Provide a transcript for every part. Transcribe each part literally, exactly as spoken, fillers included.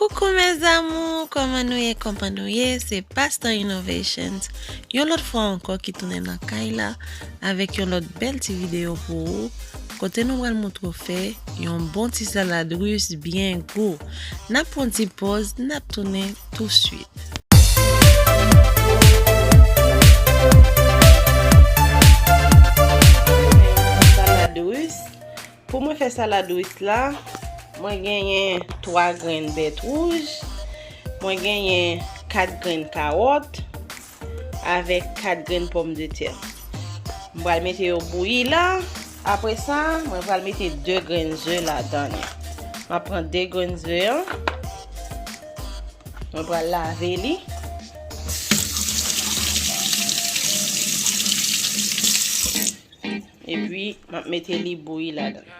Coucou mes amours, kòman nou ye, kòman nou ye? Se Pastor Innovations, yon lòt fwa ankò ki tounen nan kay la avèk yon lòt bèl ti videyo pou ou, kote nou pral montre w fè yon bon ti salad ris byen gou. N ap pran ti pòz, n ap tounen touswit. Salad ris. Pou mwen fè salad ris la, mwen genyen twa grenn bèt wouj, mwen genyen kat grenn kawòt, avèk kat grenn pòmdetè. Mwen pral mete yo bouyi la. Apre sa, mwen pral mete de grenn ze ladan li. Mwen pran de grenn ze an. Mwen pral lave li. Epi, m ap mete li bouyi ladan.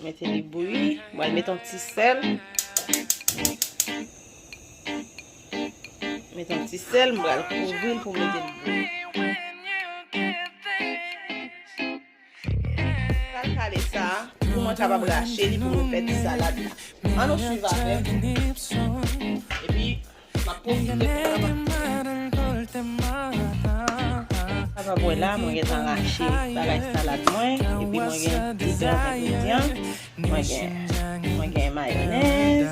Mete li bouyi. M pral mete yon ti sèl. Mete yon ti sèl, m pral kouvri l pou m mete li bouyi. M pral kale sa pou mwen kapab rache li pou mwen fè ti salad la. Ann nou swiv avè m. Epi, m ap pwofite pou kapab. Kapab wè la, mwen gentan rache bagay salad mwen, epi mwen gen diferan engredyan. Mwen gen, mwen gen mayonèz,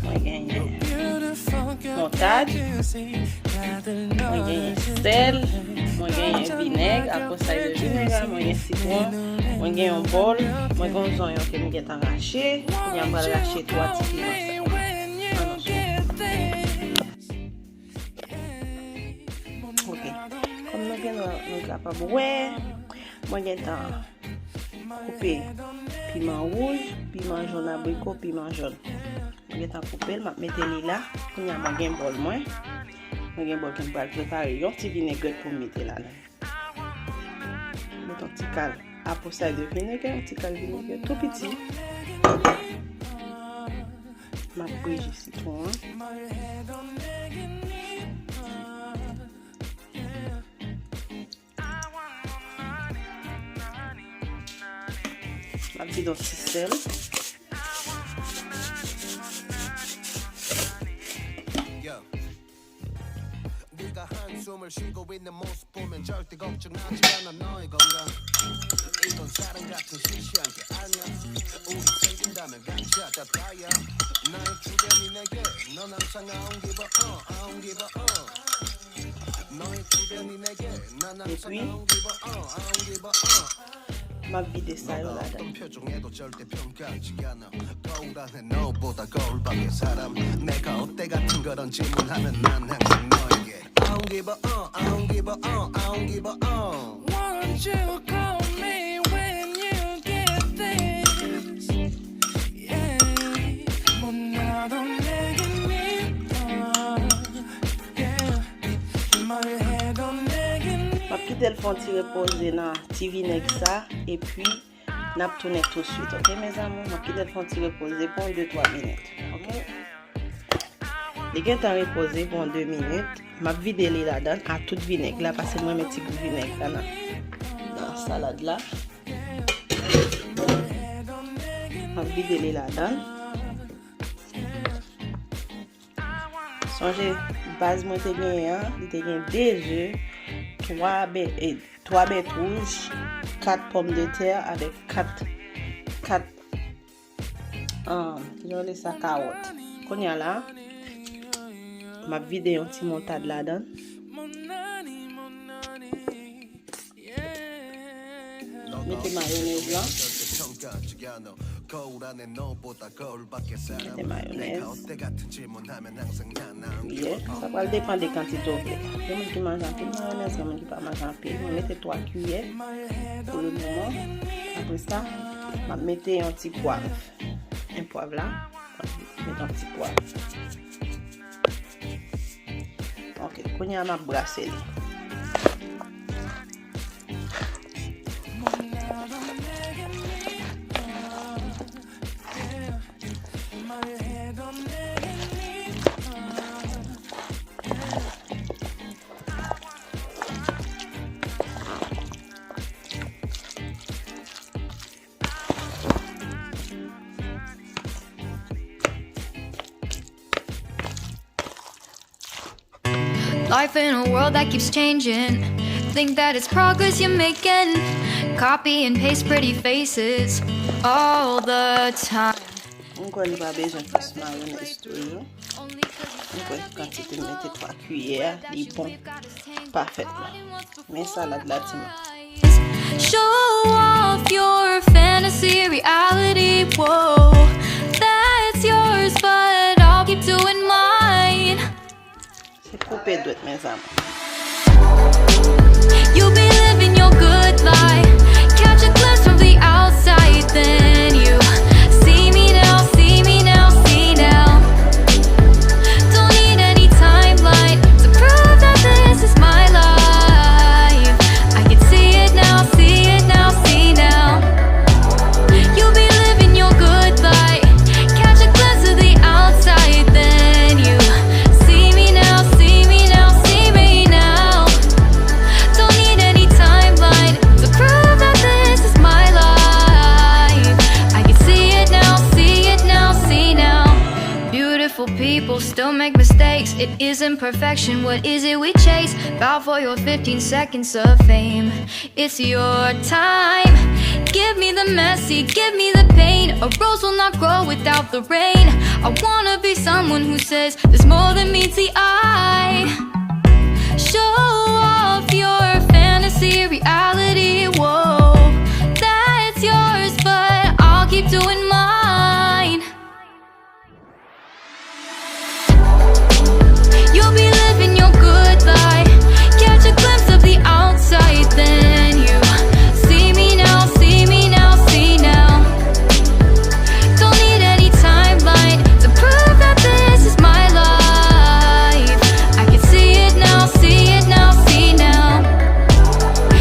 mwen gen moutad, mwen gen sèl, mwen gen vinèg, apple cider vinegar, mwen gen sitwon, mwen gen yon bòl, mwen gen yon zonyon ke m gentan rache, kounye a m pral rache twa ti piman sa. Ann nou swiv. Ok. Kòm nou gen, nou kapab wè, mwen gentan koupe piman wouj, piman jòn abriko, piman jòn. Mwen gentan koupe l, m ap mete li la. Kounye a mwen gen bòl mwen. Mwen gen bòl ke m pral prepare yon ti vinegrèt pou m mete ladan. Met yon ti kal apple cider vinegar, yon ti kal vinegar tou piti. M ap breje sitwon an. M ap vide yon ti sèl. Yeah. 네가 한숨을 쉬고 있는 모습 보면 절대 걱정하지 않아 너의 건강. 이건 사랑 같은 시시한 게 아니야. 우리 생긴다면 같이 하자 다야. 나의 주변이 내게 넌 항상 I don't give a uh, I don't give a uh. 너의 주변이 내게 난 항상 I don't give a uh, I don't give a uh. M ap vide sa yo ladan. 어떤 표정에도 절대 평가하지 않아. 거울 안에 너보다 거울 밖의 사람. 내가 어때 같은 그런 질문하면 난 항상 너에게 I don't give a uh, I don't give a uh, I don't give a uh. Won't you call me when you get this? Yeah. 뭐 나도 내게 믿어. Yeah. 뭘 해도 내게 믿어. M ap kite l fè yon ti repoze nan ti vinèg sa, epi n ap tounen touswit, ok, mes amours? M ap kite l fè yon ti repoze pou yon de twa minit, ok? Li gentan repoze pou yon de minit. M ap vide li ladan ak tout vinèg la, paske m renmen ti gou vinèg la nan, nan salad la. M ap vide li ladan. Sonje, baz mwen te genyen an, li te gen de ze, twa bè, e, twa bèt wouj, kat pòmdetè avèk kat, kat, um, kijan yo rele sa, kawòt. Kounye a la, m ap vide yon ti moutad ladan. Mete mayonèz lan. Mete mayonèz. Kiyè. Sa pral depann de kantite ou vle. Gen moun ki manje anpil mayonèz, gen moun ki pa manje anpil. Mwen mete twa kiyè pou le moman. Apre sa, m ap mete yon ti pwav. Yon pwav la. Mete yon ti pwav. Ok, kounye a m ap brase li. Life in a world that keeps changing. Think that it's progress you're making. Copy and paste pretty faces all the time. M kwè li pa bezwen plis mayonèz toujou. M kwè kantite m mete twa kiyè a, li bon pafètman. Men salad la, ti moun. Show off your fantasy reality, whoa. That's yours, but I'll keep doing mine. Se koupe dwèt, mezanmi. You be living your good life. Catch a glimpse from the outside, then you see me now, see me now, see now. Don't need any timeline to prove that this is my life. I can see it now, see it now, see now. You be living your good life. Catch a glimpse of the outside, then you see me now, see me now, see me now. Don't need any timeline to prove that this is my life. I can see it now, see it now, see now. Beautiful people still make mistakes. It isn't perfection. What is it we chase? Bow for your fifteen seconds of fame. It's your time. Give me the messy, give me the pain. A rose will not grow without the rain. I wanna be someone who says there's more than meets the eye. Show off your fantasy reality. Whoa, that's your